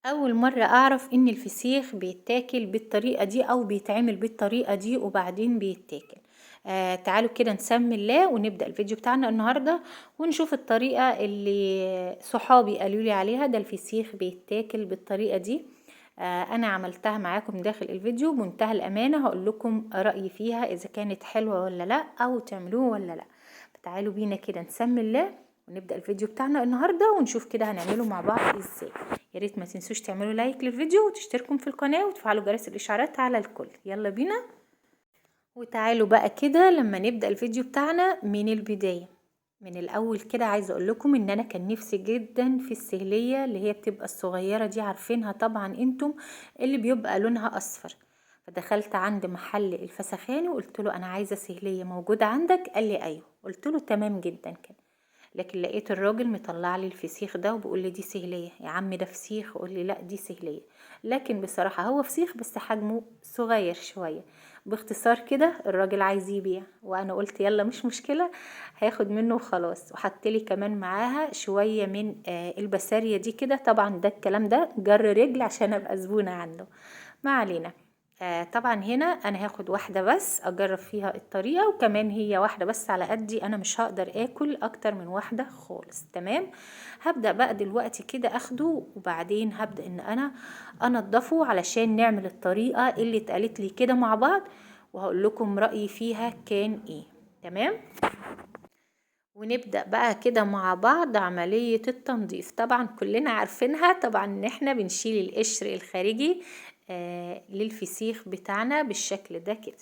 أول مرة أعرف إن الفسيخ بيتاكل بالطريقة دي أو بيتعمل بالطريقة دي وبعدين بيتاكل. تعالوا كده نسمي الله ونبدأ الفيديو بتاعنا النهاردة ونشوف الطريقة اللي صحابي قالوا لي عليها. ده الفسيخ بيتاكل بالطريقة دي. أنا عملتها معاكم داخل الفيديو بمنتهى الأمانة، هقول لكم رأيي فيها إذا كانت حلوة ولا لا، أو تعملوه ولا لا. تعالوا بينا كده نسمي الله ونبدأ الفيديو بتاعنا النهاردة ونشوف كده هنعمله مع بعض ازاي. يا ريت ما تنسوش تعملوا لايك للفيديو وتشتركوا في القناة وتفعلوا جرس الإشعارات على الكل. يلا بينا وتعالوا بقى كده لما نبدأ الفيديو بتاعنا من البداية. من الأول كده عايزة أقول لكم إن أنا كان نفسي جدا في السهلية اللي هي بتبقى الصغيرة دي، عارفينها طبعا انتم، اللي بيبقى لونها أصفر. فدخلت عند محل الفسخاني وقلت له أنا عايزة سهلية موجودة عندك؟ قال لي أيوه. قلت له تمام جدا كده. لكن لقيت الراجل مطلع لي الفسيخ ده وبيقول لي دي سهلية. يا عم ده فسيخ، قول لي لا دي سهلية. لكن بصراحة هو فسيخ بس حجمه صغير شوية. باختصار كده الراجل عايز يبيع، وانا قلت يلا مش مشكلة هاخد منه وخلاص. وحط لي كمان معاها شوية من البسارية دي كده. طبعا ده الكلام ده جر رجل عشان ابقى زبونة عنده. ما علينا. طبعا هنا انا هاخد واحدة بس اجرب فيها الطريقة، وكمان هي واحدة بس على قدي، انا مش هقدر اكل اكتر من واحدة خالص. تمام. هبدأ بقى دلوقتي كده اخده، وبعدين هبدأ ان انا انضفه علشان نعمل الطريقة اللي اتقالت لي كده مع بعض، وهقول لكم رأيي فيها كان ايه. تمام. ونبدأ بقى كده مع بعض عملية التنظيف. طبعا كلنا عارفينها، طبعا ان احنا بنشيل القشر الخارجي للفسيخ بتاعنا بالشكل ده كده.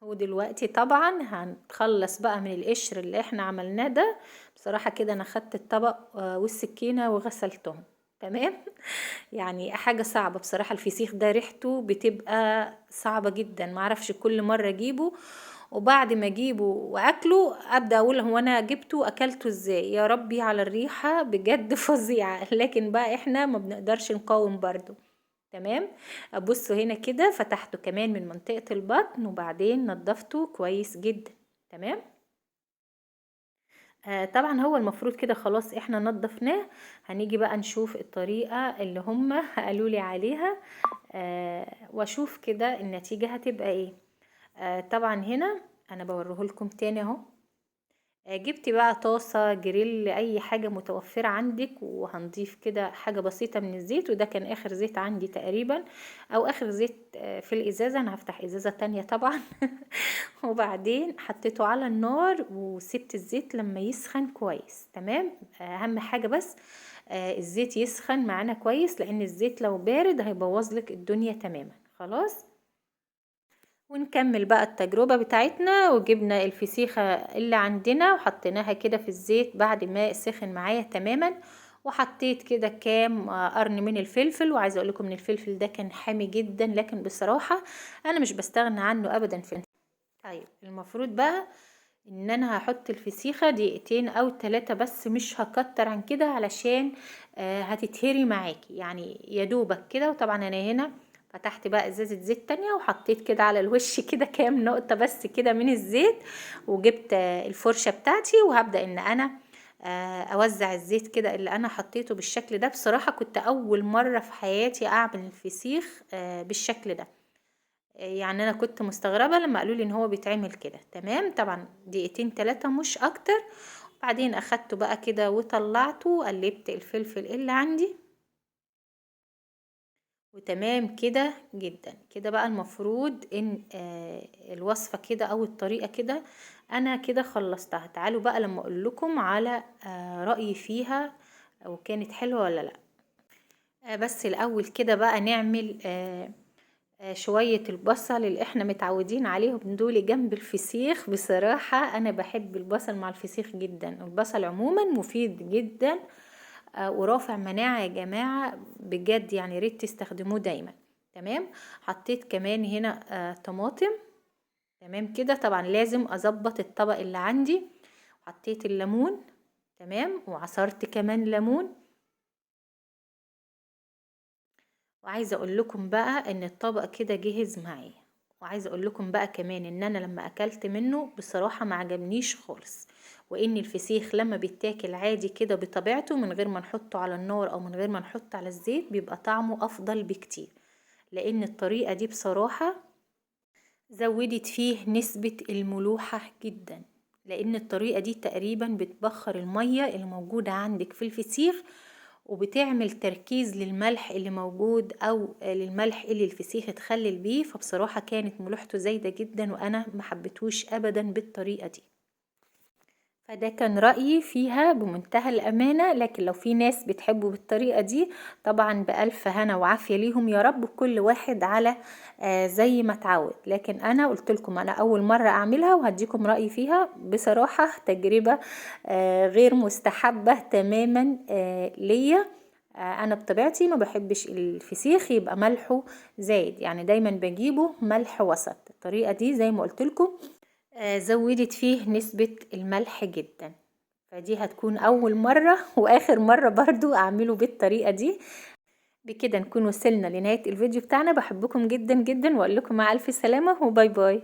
ودلوقتي طبعا هنتخلص بقى من القشر اللي احنا عملناه ده. بصراحة كده انا خدت الطبق والسكينة وغسلتهم. تمام. يعني حاجة صعبة بصراحة، الفسيخ ده ريحته بتبقى صعبة جدا، معرفش كل مرة اجيبه وبعد ما اجيبه واكله ابدا اقول هو انا جبته واكلته ازاي، يا ربي على الريحة بجد فظيعة. لكن بقى احنا ما بنقدرش نقاوم برضو. تمام. ابصوا هنا كده فتحته كمان من منطقة البطن وبعدين نظفته كويس جدا. تمام. طبعا هو المفروض كده خلاص احنا نظفناه. هنيجي بقى نشوف الطريقة اللي هم قالوا لي عليها، واشوف كده النتيجة هتبقى ايه. طبعا هنا انا بوريه لكم تاني اهو. جبت بقى طاسة جريل اي حاجة متوفرة عندك، وهنضيف كده حاجة بسيطة من الزيت، وده كان اخر زيت عندي تقريبا، او اخر زيت في الازازة. انا هفتح ازازة تانية طبعا. وبعدين حطيته على النار وسبت الزيت لما يسخن كويس. تمام. اهم حاجة بس الزيت يسخن معانا كويس، لان الزيت لو بارد هيبوظ لك الدنيا تماما. خلاص. ونكمل بقى التجربة بتاعتنا. وجبنا الفسيخة اللي عندنا وحطيناها كده في الزيت بعد ما سخن معايا تماما، وحطيت كده كام قرن من الفلفل. وعايزة اقول لكم ان الفلفل ده كان حامي جدا، لكن بصراحة انا مش بستغنى عنه ابدا في. طيب المفروض بقى ان انا هحط الفسيخة دقيقتين او 3 بس، مش هكتر عن كده علشان هتتهري معاكي، يعني يا دوبك كده. وطبعا انا هنا فتحت بقى ازازة زيت تانية وحطيت كده على الوش كده كام نقطة بس كده من الزيت، وجبت الفرشة بتاعتي وهبدأ ان انا اوزع الزيت كده اللي انا حطيته بالشكل ده. بصراحة كنت اول مرة في حياتي اعمل الفسيخ بالشكل ده، يعني انا كنت مستغربة لما قالوا لي ان هو بيتعمل كده. تمام. طبعا دقيقتين 3 مش اكتر. وبعدين اخدته بقى كده وطلعته وقلبت الفلفل اللي عندي، وتمام كده جدا كده. بقى المفروض ان الوصفة كده او الطريقة كده انا كده خلصتها. تعالوا بقى لما اقول لكم على رأيي فيها وكانت حلوة ولا لا. بس الاول كده بقى نعمل شوية البصل اللي احنا متعودين عليهم دول جنب الفسيخ. بصراحة انا بحب البصل مع الفسيخ جدا. البصل عموما مفيد جدا، ورافع مناعة يا جماعة بجد، يعني ريت تستخدموه دايما. تمام. حطيت كمان هنا طماطم. تمام كده. طبعا لازم اظبط الطبق اللي عندي. حطيت الليمون. تمام. وعصرت كمان ليمون. وعايزة اقول لكم بقى ان الطبق كده جهز معايا. وعايزه اقول لكم بقى كمان ان انا لما اكلت منه بصراحة ما عجبنيش خالص، وان الفسيخ لما بيتاكل عادي كده بطبيعته من غير ما نحطه على النار او من غير ما نحطه على الزيت بيبقى طعمه افضل بكتير، لان الطريقة دي بصراحة زودت فيه نسبة الملوحة جدا، لان الطريقة دي تقريبا بتبخر المية اللي موجودة عندك في الفسيخ، وبتعمل تركيز للملح اللي موجود او للملح اللي الفسيخ اتخلل بيه. فبصراحة كانت ملوحته زايدة جدا وانا ما حبيتهوش ابدا بالطريقة دي. فده كان رأيي فيها بمنتهى الأمانة، لكن لو في ناس بتحبه بالطريقة دي طبعا بألف هنا وعافية ليهم يا رب، كل واحد على زي ما اتعود. لكن أنا قلت لكم أنا أول مرة أعملها وهديكم رأيي فيها بصراحة، تجربة غير مستحبة تماما ليا. أنا بطبيعتي ما بحبش الفسيخ يبقى ملحه زايد، يعني دايما بجيبه ملح وسط. الطريقة دي زي ما قلت لكم زودت فيه نسبة الملح جدا، فدي هتكون أول مرة وآخر مرة برضو أعمله بالطريقة دي. بكده نكون وصلنا لنهاية الفيديو بتاعنا. بحبكم جدا جدا وأقول لكم مع ألف سلامة وباي باي.